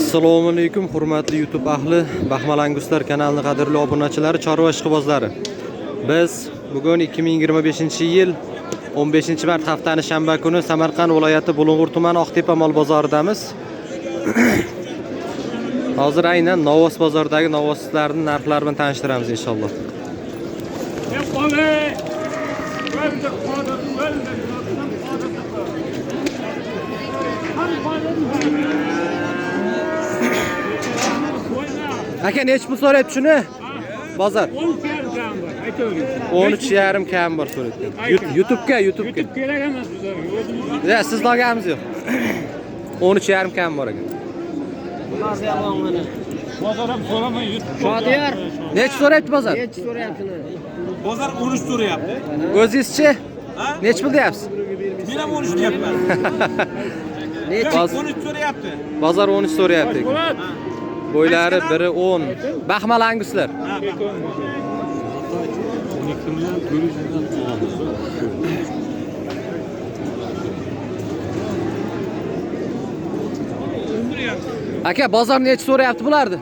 Assalomu alaykum hurmatli YouTube ahli, Baxmal Anguslar kanalining qadrli obunachilari, chorva ishqibozlari. Biz bugun 2025-yil 15-mart haftani shanba kuni Samarqand viloyati Bulung'ur tumani Oqtepa mol bozoridamiz. Hozir aynan Novvos bozoridagi novvoslarning narxlari bilan tanishtiramiz inshaalloh. Aka, nechi pul so'rayapti shuni? Bozor. 13,5 kam bor so'rayapti. YouTube'ga, YouTube'ga. YouTube kerak emas bizlarga. O'zimiz Ya, siz olganimiz yo'q. 13,5 kam bor ekan. Bozor ham so'ramay YouTube. Shodiyor. Nechi so'rayapti bozor? Nechi so'rayapsizlar? Bozor 13 so'rayapti. O'zingizchi? Nechi pul deyapsiz? Men ham 13 deyapman. Nechi? 13 so'rayapti. Bozor 13 so'rayapti ekan. Po'lat. Bo'ylari biri 10. Baxmal anguslar. Aka, bozor nechi so'rayapti bularni?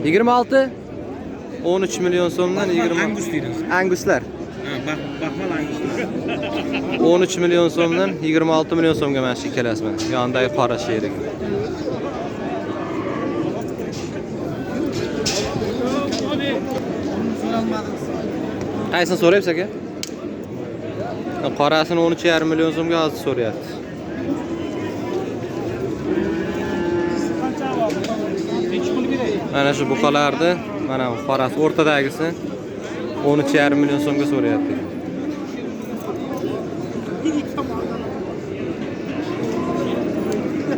26. 13 million so'mdan 20. Angus deydi. Anguslar. Ha, Baxmal anguslar. 13 million so'mdan 26 million so'mga mana shu ikkalasi mana. Yonidagi qora sherik. Qaysini so'rayapsiz aka? Qorasini 13,5 million so'mga hozir so'rayapti. Mana shu buqalarni, mana bu qorasi o'rtadagisi 13,5 million so'mga so'rayapti.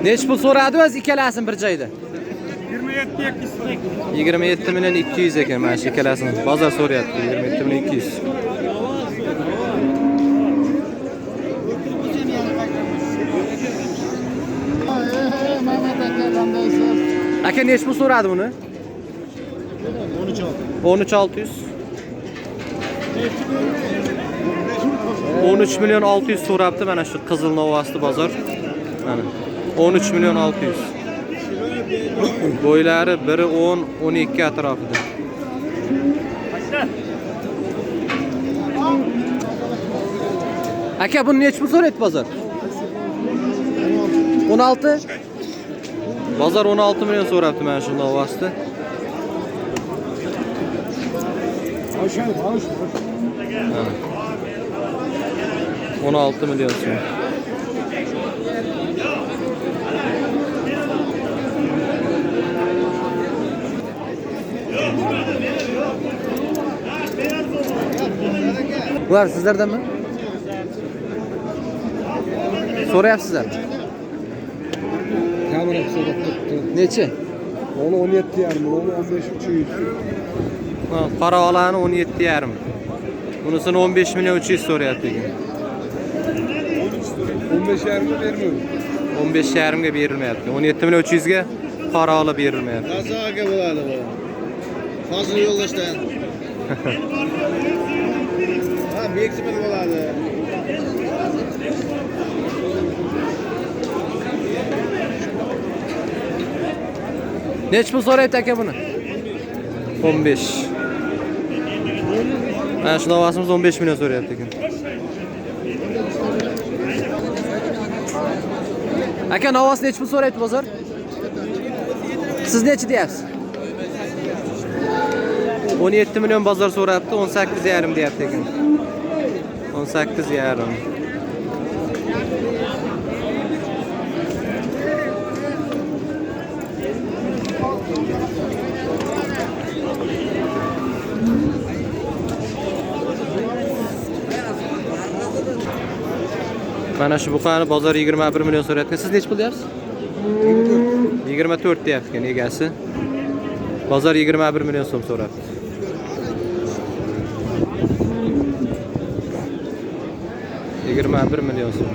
Nechi pul so'radi o'zi ikkalasini bir joyda? 27 27 million 200 ekan mana shu ikkalasini. Bozor so'rayapti 27 million 200. Aka, nechi pul so'radi buni? 13 600. 13 million 600 so'rabdi mana shu qizil novvosli bozor. Mana 13 million 600. Bo'ylari biri 10, 12 atrofida. Aka, buni nechi pul so'raydi bozor? 16. Bozor 16 million so'rabdi mana shu novvosni. Mana. 16 million so'm. Bular sizlardanmi? So'rayapsizlar. Kamroq so'rab turibdi. Nechi? Uni 17,5, uni 15,300. Ha, qora olani 17,5. Bunisini 15 million 300 so'rayapti ekan. 15,5 ga bermaydi. 15,5 ga berilmayapti. 17 million 300 ga qora ola berilmayapti. Razo aka bo'ladi bu. Fozil yo'ldoshdan. Ha, Beksimir bo'ladi. Nechi pul so'rayapti aka buni? 15. Mana shu novvosimiz 15 million so'rayapti ekan. Aka, novvos nechi pul so'rayapti bozor? Siz nechi deyapsiz? 17 million bozor so'rabdi, 18,5 deyapti ekan. 18,5. Mana shu buqani bozor 21 million so'rayapti. Siz nechi pul deyapsiz? 24 deyapti ekan egasi. Bozor 21 million so'm so'rabdi. 21 million so'm.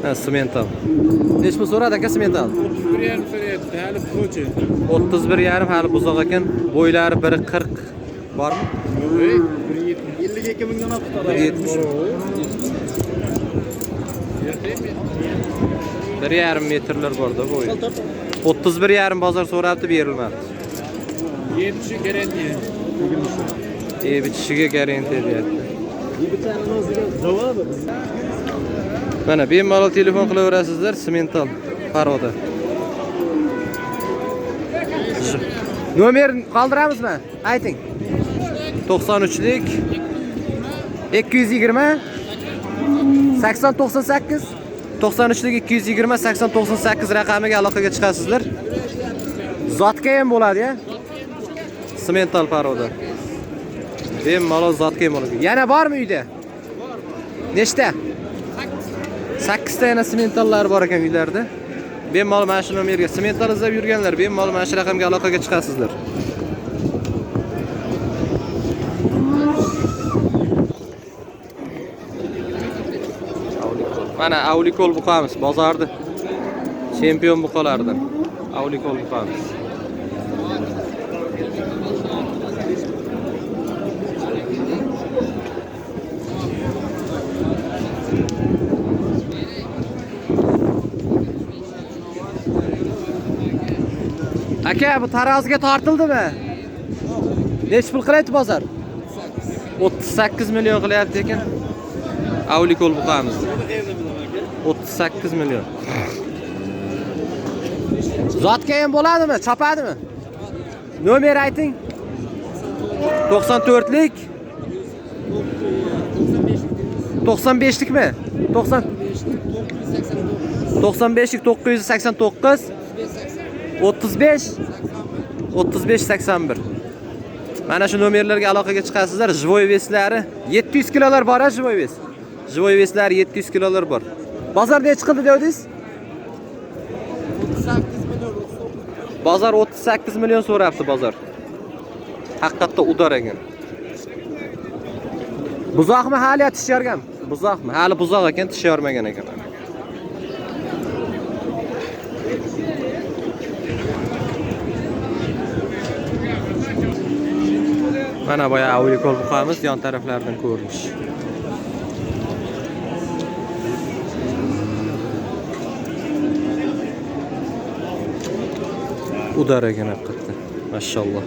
Ha, semental. Nechi pul so'radi aka semental? 31,5 so'rayapti, hali ko'chi. 31,5 hali buzoq ekan. Bo'ylari 1.40 bormi? 52 mingdan olib 1.70. 1,5 metrlar borda bo'yi. 31,5 bozor so'rabdi, berilmadi. Yetişi garantiya. Yeb ichishiga garantiya deyapti. Mana bemalol telefon qilaverasizlar, semental paroda. Nomer qoldiramizmi? Ayting. 93lik 220 80 98 93lik 220 80 98 raqamiga aloqaga chiqasizlar. Zotga ham bo'ladi ya. Semental paroda. Bemalol zotga ham bo'ladi. Yana bormi uyda? Nechta? 8 ta yana sementallar bor ekan uylarda. Bemalol mana shu nomerga semental izlab yurganlar, bemalol mana shu raqamga aloqaga chiqasizlar. Mana Avlikol buqamiz bozorda. Chempion buqalardan. Avlikol buqamiz. Aka, bu taroziga tortildimi? Necha pul qilyapti bozor? 38 million qilyapti ekan. Avlikol buqamiz. 38 million. Zotga ham bo'ladimi? Chopadimi? Nomer ayting. 94lik 95likmi? 95lik 989 35 35 81. Mana shu nomerlarga aloqaga chiqasizlar. Живой veslari 700 kilolar bor, ha, живой ves. Живой veslari 700 kilolar bor. Bozor necha qildi dedingiz? 38 million. Bozor 38 million so'rabdi bozor. Haqiqatda udar ekan. Buzoqmi hali tish yorgan? Buzoqmi? Hali buzoq ekan, tish yormagan ekan. Mana boya Avlikol buqamiz yon taraflaridan ko'rinish. Udar ekan haqiqatda. Mashalloh.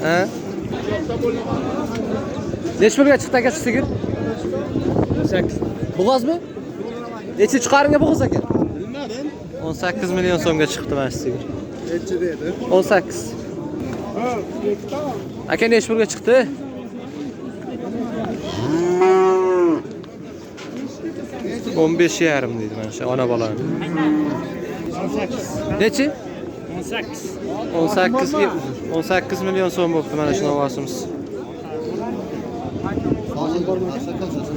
Ha? Necha pulga chiqdi aka shu sigir? 18. Bo'g'ozmi? Necha chiqarimga bo'g'oz aka? Bilmadim. 18 million so'mga chiqdi mana shu sigir. Necha dedi? 18. Aka necha pulga chiqdi? 15,5 deydi mana shu ona bolani. 18. Nechi? 18. 18 million so'm bo'pti mana shu novvosimiz.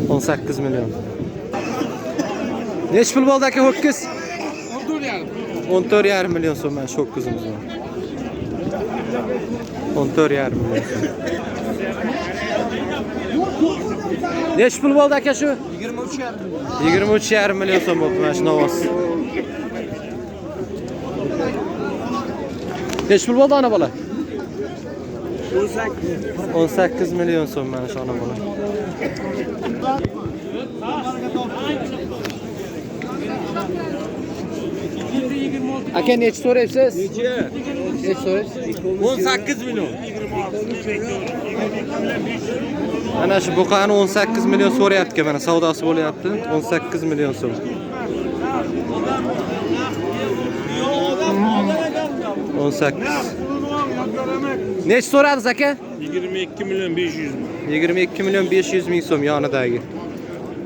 18 million. Necha pul bo'ldi aka ho'kiz? 14,5 million so'm mana shu ho'kizimiz. 14,5 million so'm. Necha pul bo'ldi aka shu? 23,5 million so'm bo'ldi mana shu novvos. Necha pul bo'ldi ona bola? 18 million so'm mana shu ona bola. Aka necha so'raysiz? Necha? Necha so'raysiz? 18 million. Mana shu buqani 18 million so'rayapti, mana savdosi bo'lyapti. 18 million so'm. 18. Necha so'radingiz aka? 22 million 500 ming. 22 million 500 ming so'm yonidagi.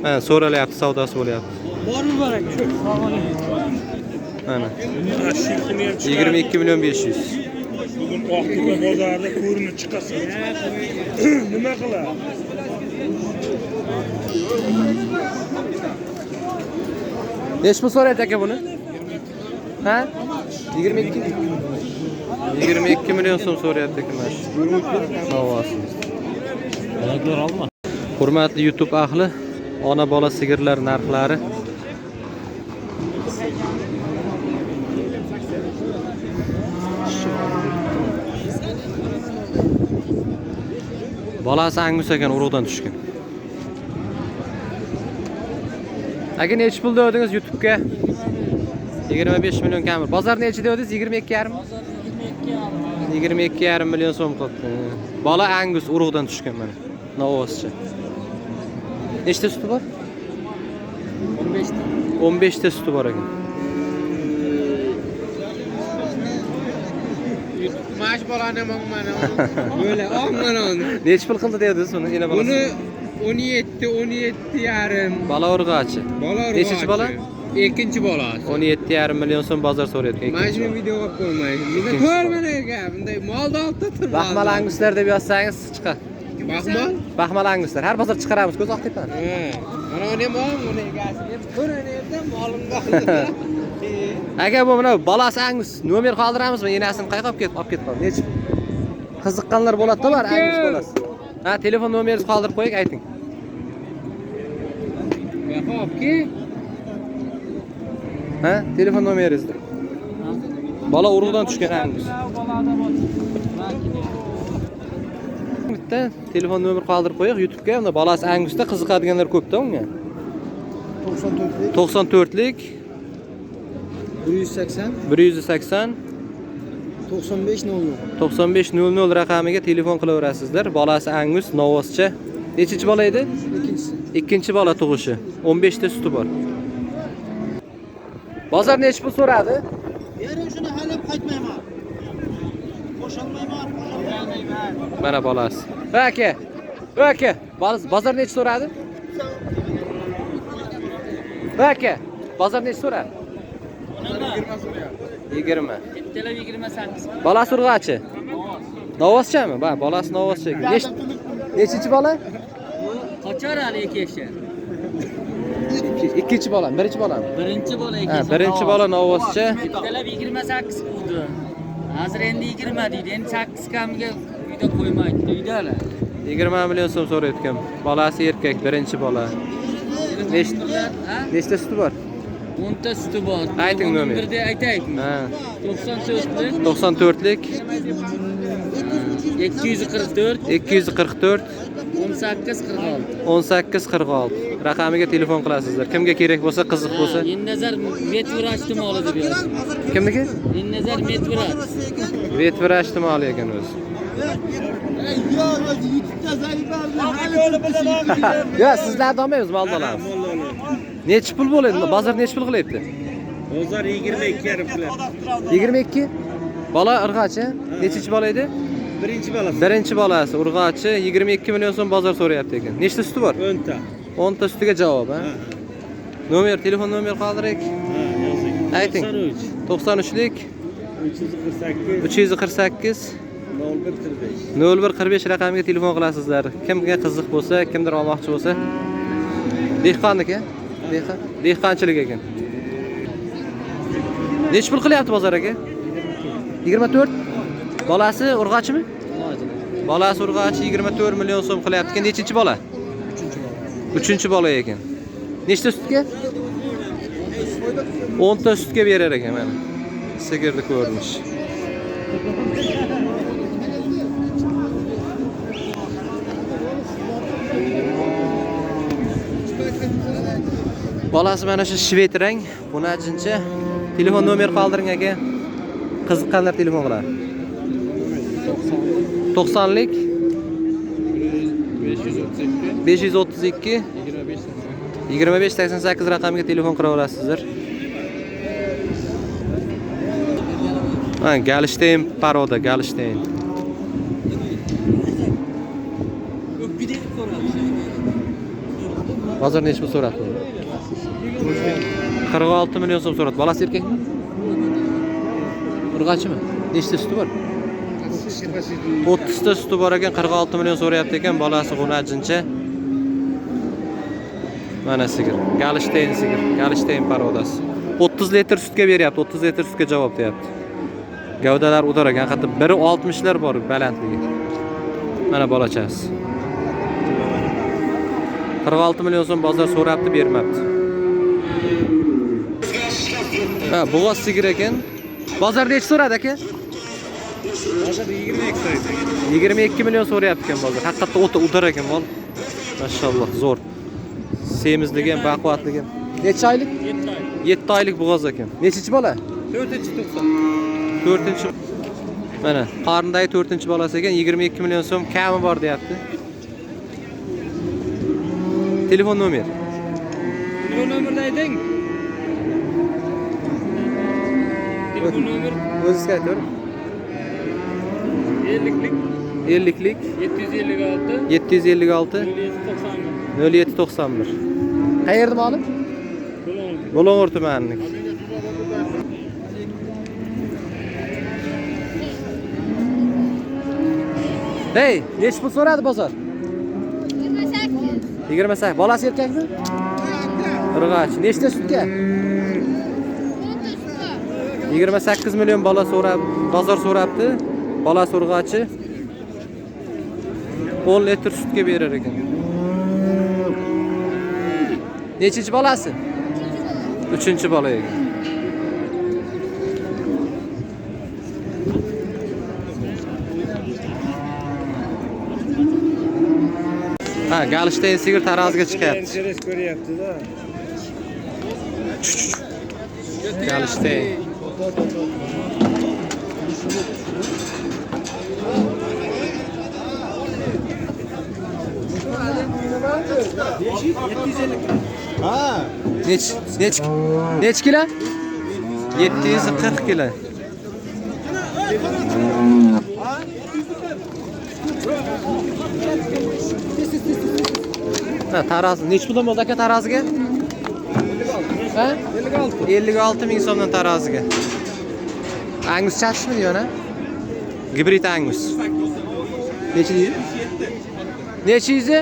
Mana so'ralyapti, savdosi bo'lyapti. Bormi bor aka? Mana. 22 million 500. Bugun Oqtepa bozorida ko'rinib chiqasan. Nima qiladi? Necha pul so'raydi aka buni? Ha? 22. 22 million so'm so'rayapti aka mana shu. Savosimiz. Hurmatli YouTube ahli, ona bola sigirlar narxlari. Bolasi angus ekan, urug'dan tushgan. Aka, nechi pul dedingiz YouTube'ga? 25 million kamir. Bozor nechi dedingiz? 22,5? 22,5 million so'm qilibdi. Bola angus urug'dan tushgan mana. Novvoscha. Nechta suti bor? 15 ta. 15 ta suti bor ekan. Mash bolani mana. Böyle mana uni. Nechi pul qildi dedingiz uni? Ena bolasi. Buni 17, 17,5. Bola urg'achi. Bola urg'achi. Nechinchi bola? Ikkinchi bolasi. 17,5 million so'm bozor so'rayotgan. Mana Ikkinchi shuni bola. videoga olib qo'ymaydi. Menda Ikkinchi ko'r bola. mana gap. Bunday molni olib tur. Baxmal anguslar deb yozsangiz chiqadi. Baxmal? Baxmal anguslar. Har bozor chiqaramiz, ko'z oqtepan. Ha. Mana uni mol, uni egasi. Ko'rinayapti, molimni oldi. Aka, bu mana bolasi angus. Nomer qoldiramizmi? Enasini qayerga olib ketib, olib ketib qoldi. Nechi? Qiziqqanlar bo'ladi-da bar, angus bolasi. Ha, telefon nomeringizni qoldirib qo'ying, ayting. Yo'q, olib kel. Ha, telefon nomeringizni. Bola urug'dan tushgan angus. Bitta telefon nomer qoldirib qo'ying YouTube'ga. Unda bolasi angusda qiziqadiganlar ko'p-da unga. 94lik 94lik 180 180 95 00. 95 00 raqamiga telefon qilaverasizlar. Bolasi angus, novvoscha. Nechinchi bola edi? Ikkinchisi. Ikkinchi bola tug'ishi. 15 ta suti bor. Bozor nechi pul so'radi? Bering shuni, hali qaytmayman. Qo'sholmayman, qo'sholmayman. Mana bolasi. Va aka. Va aka, bozor nechi so'radi? Va aka, bozor nechi so'radi? 20. Bittalab 28. Bolasi urg'achi. Novvoschami? Ba, bolasi novvoscha ekan. Nechinchi bola? Bu qochar hali eki. Ikkinchi bola, birinchi bolami? Birinchi bola Ha, eki. birinchi bola novvoscha. Bittalab 28 quvdi. Hozir endi 20 deydi. Endi 8 kamiga uyda qo'ymaydi. Uyda hali. 20 million so'm so'rayotgan. Bolasi erkak, birinchi bola. Ha? Nechta suti bor? 10 ta suti bor. Ayting nomer. Birda aytaymi? Ha, 94 94lik 244 244 18 46. 18 46 raqamiga telefon qilasizlar. Kimga kerak bo'lsa, qiziq bo'lsa. Ennazar vetvrach moli deb yozdi. Kimniki? Ennazar vetvrach. Vetvrach moli ekan o'zi. Yo, sizlarni olmaymiz, molni olamiz. Nechi pul bo'ladi? Bozor nechi pul qilyapti? Bozor 22,5 qilyapti. 22. Bola urg'achi. Nechinchi bola edi? Birinchi bolasi. Birinchi bolasi urg'achi 22 million so'm bozor so'rayapti ekan. Nechta suti bor? 10 ta. 10 ta sutiga javob, ha? Nomer, telefon nomer qoldiring. Ha, yozing. Ayting. 93 93lik 348 348 01 45. 01 45 raqamiga telefon qilasizlar. Kimga qiziq bo'lsa, kimdir olmoqchi bo'lsa. Dehqonniki? Dehqon, dehqonchilik ekan. Nechi pul qilyapti bozor aka? 24. Bolasi urg'achimi? Bolasi urg'achi 24 million so'm qilyapti ekan. Nechinchi bola? 3-chi bola ekan. Nechta sutga? 10 ta sutga berar ekan mana. Sigirni ko'rinish. Bolasi mana shu shved rang, bunajincha. Telefon nomer qoldiring aka. Qiziqqanlar telefon qiladi. 90lik 532 25 88 raqamiga telefon qila olasizlar. Ha, Galstein paroda, Galstein. Bozor nechi pul so'rabdi? 46 million so'm so'radi. Bolasi erkakmi? Urg'achimi? Nechta suti bor? 30 ta suti bor ekan, 46 million so'rayapti ekan, bolasi g'unajincha. Mana sigir, Galstein sigir, Galstein parodasi. 30 litr sutga beryapti, 30 litr sutga javob deyapti. Gavdalar udar ekan, hatto 1.60 lar bor balandligi. Mana bolachasi. 46 million so'm bozor so'rabdi, bermabdi. Ha, bo'g'oz sigir ekan. Bozor necha so'radi aka? Bozor 22 so'raydi. 22 million so'rayapti ekan bozor. Haqiqatda o'ta udar ekan mol. Mashalloh, zo'r. Semizligi ham, baquvvatligi ham. Necha oylik? 7 oylik. 7 oylik bo'g'oz ekan. Nechinchi bola? 4-90. 4-chi. Mana, qornidagi 4-bolasi ekan, 22 million so'm kami bor deyapti. Telefon nomer. Telefon nomerini ayting. Telefon nomer O'zingizga aytavering. 50lik 50lik 756 756 0791. 0791. Qayerda moli? Bulung'ur tumaniniki. Hey, nechi pul so'radi bozor? 28. 28. Bolasi erkakmi? Urg'och. Nechta sutga? 28 million bola so'rab, bozor so'rabdi. Bolasi urg'ochi 10 litr sutga berar ekan. Nechinchi bolasi? 3-chi bola ekan. Ha, Galshteyn sigir taroziga chiqyapti. Interes ko'ryapti-da. Galshteyn. Ha. Nech kilo? 740 kilo. Ha, tarozi nech puldan bo'ldi aka taroziga? Ha? 56. 56 ming so'mdan taroziga. Angus chatishmi diyor ha? Gibrid Angus. Necha deydi? Necha yuzi?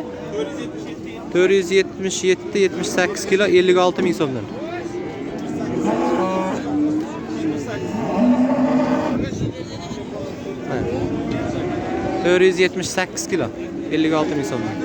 477 78 kilo 56 ming so'mdan. Ha. 478 kilo 56 ming so'mdan.